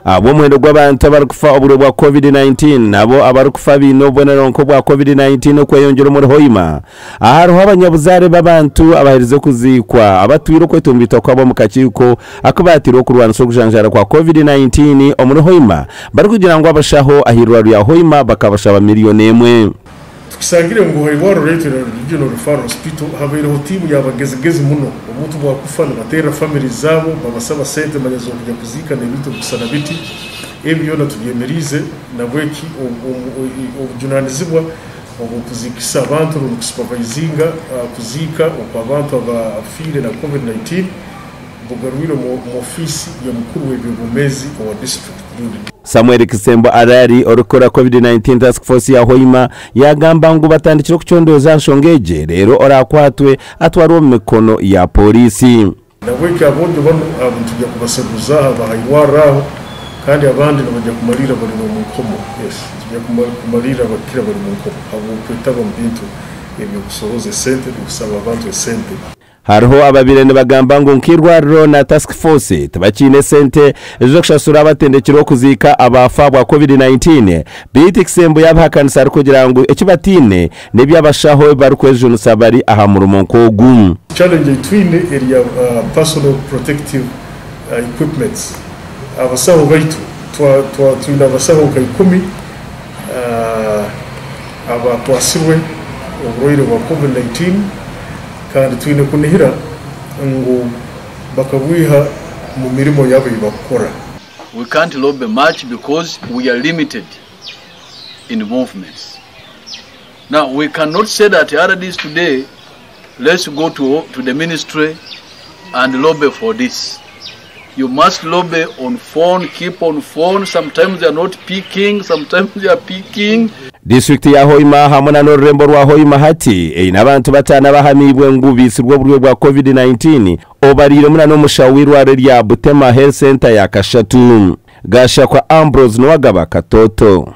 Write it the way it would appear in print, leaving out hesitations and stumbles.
Ahabw'omuhendo gw'abantu abarikufa obwire bwa Covid-19 nabo abarikufa baine obubonero nk'obwa Covid-19 okweyongyera omuri Hoima, hariho abanyabuzaare b'abantu abaherize kuziikwa abatwire okwetomboitwa kwabo omu kakiiko aku baatairwe okurwanisa okujanjaara kwa Covid-19 omuri Hoima barikugira ngu abashaho ah'eirwariro rya Hoima bakabashaba miriyoni emwe. Tukisangire ngu ha irwariro ryaitu erya Regional Referral Hospital habaireho tiimu ya bagezigezi muno. Omuntu bwakufa nibateerera families zaabo babasaba sente manya z'okugya kuziika n'ebintu ebikusana biti. Ebi byona tubyemeriize nabweki obujunanizibwa obw'okuziikisa abantu rundi kusupervisinga kuziika okw'abantu abafiire na Covid 19 bugarwire omu ofiisi y'omukuru w'eby'obwomeezi owa disiturikiti rundi. Samuel Kisembo Arari, orikukora Covid 19 Task Force ya Hoima yaagamba ngu batandikire okucondooza aha nshonga egi reero oraakwatwe atwarwe omu mikono ya Pooriisi. Nahabweki aboojo banu abo nitwija kubaseguza aha bahairwarro aho kandi abandi nibaija kumaliirra bari n'omu nkomo. Yes, nitwija kumaliirra bakira bari mu nkomo habw'okwetaba omu bintu eby'okusoroza esente n'okusaba abantu esente. Hariho ababaire nibagamba ngu nk'eirwariro na Task Force tibakiine sente z'okushashura abatendekirwe okuziika abaafa ahabwa Covid 19 beitu ekisembo yaabihakanisa arikugira ngu eki bataine n'eby'abashaho ebi barikwejunisa bari aha murimo nk'ogu. Challenge ei twine eri ya personal protective equipments. Abasaho baitu twine abasaho nka ikumi abakwatsirwe oburwaire bwa Covid 19. Kandi twine kunihira ngu bakabwiha mu mirimo yabo ei bakukora. We can't lobby much because we are limited in movements. Now we cannot say that RDs today let's go to, to the ministry and lobby for this. You must lobby on phone, keep on phone, sometimes they are not picking, sometimes they are picking. Disiturikiti ya Hoima hamwe na n'orurembo rwa Hoima hati eine abantu bataano abahamiibwe ngu baitsirwe oburwaire bwa Covid-19 obariiremu na n'omushaho w'eirwariro erya Butema Health Centre ya kashatu, Gashakwa Ambrose Nuwagaba Katoto.